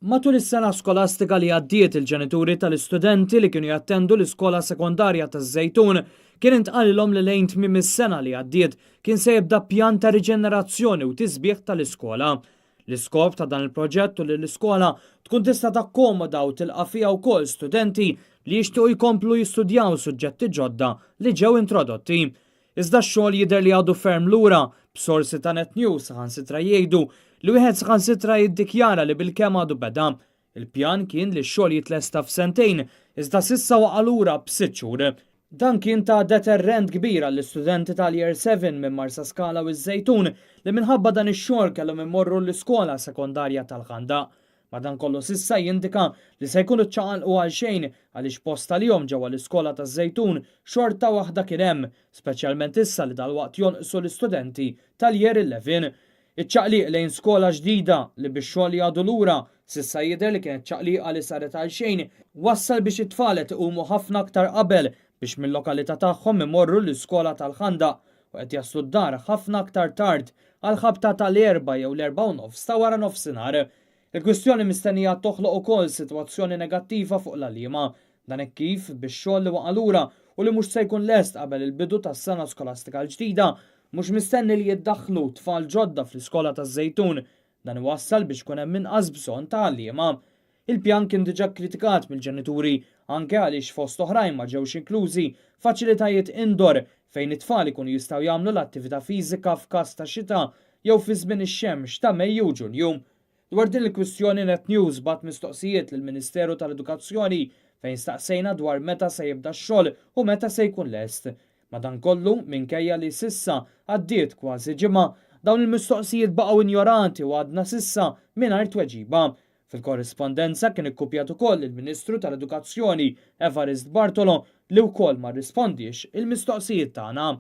Matul is-sena skolastika li għaddiet il-ġenituri tal-istudenti li kienu jattendu l-iskola sekondarja taż-Żejtun kien intqalilhom li lejn tmiem is-sena li għaddiet kien se jibda pjan ta' riġenerazzjoni u tisbiħ tal-iskola. L-iskop ta' dan il-proġett hu li l-iskola tkun tista' takkomoda u tilqa' fiha wkoll studenti li jixtiequ jkomplu jistudjaw suġġetti ġodda li ġew introdotti. Iżda x-xogħol jidher li għadu ferm lura, b'sorsi ta' Net News saħansitra jgħidu li wieħed saħansitra jiddikjara li bilkemm għadu beda. Il-pjan kien li x-xogħol jitlesta f'sentejn, iżda s'issa waqa' lura b'sitt xhur. Dan kien ta' deterrent kbir għall-istudenti tal-Year 7 minn Marsaskala u ż-Żejtun li minħabba dan ix-xogħol kellhom imorru l-iskola sekondarja tal-Ħandaq. Madankollu s'issa jindika li se jkunu ċċaqalqu għalxejn għaliex post għalihom ġewwa l-iskola taż-Żejtun xorta waħda kien hemm, speċjalment issa li dalwaqt jonqsu l-istudenti tal-Year 11. Iċ-ċaqliq lejn skola ġdida, li bix-xogħol li għadu lura, s'issa jidher li kienet ċaqliqa li saret għalxejn, wassal biex it-tfal qed iqumu ħafna aktar qabel biex mil-lokalità tagħhom imorru l-iskola tal-Ħandaq u qed jaslu d-dar ħafna aktar tard għall-ħabta tal-erbgħa jew l-erbgħa u nofs ta' wara nofsinhar. Il-kwistjoni mistennija toħloq ukoll sitwazzjoni negattiva fuq l-għalliema. Dan hekk kif, bix-xogħol li waqa' lura u li mhux se jkun lest qabel il-bidu tas-sena skolastika l-ġdida, mhux mistenni li jiddaħħlu tfal ġodda fl-iskola taż-Żejtun. Dan iwassal biex ikun hemm inqas bżonn ta' għalliema. Il-pjan kien diġà kkritikat mill-ġenituri anke għaliex fost oħrajn ma ġewx inklużi faċilitajiet indoor fejn it-tfal ikunu jistgħu jagħmlu l-attività fiżika f'każ ta' xita jew fi żmien ix-xemx ta' Mejju u Ġunju. Dwar din il-kwistjoni Net News bagħat mistoqsijiet lill-Ministeru tal-Edukazzjoni fejn staqsejna dwar meta se jibda x-xogħol u meta se jkun lest. Madankollu, minkejja li s'issa għaddiet kważi ġimgħa, dawn il-mistoqsijiet baqgħu injorati u għadna s'issa mingħajr tweġiba. Fil-korrispondenza kien ikkupjat ukoll il-Ministru tal-Edukazzjoni Evarist Bartolo li wkoll ma rrispondiex il-mistoqsijiet tagħna.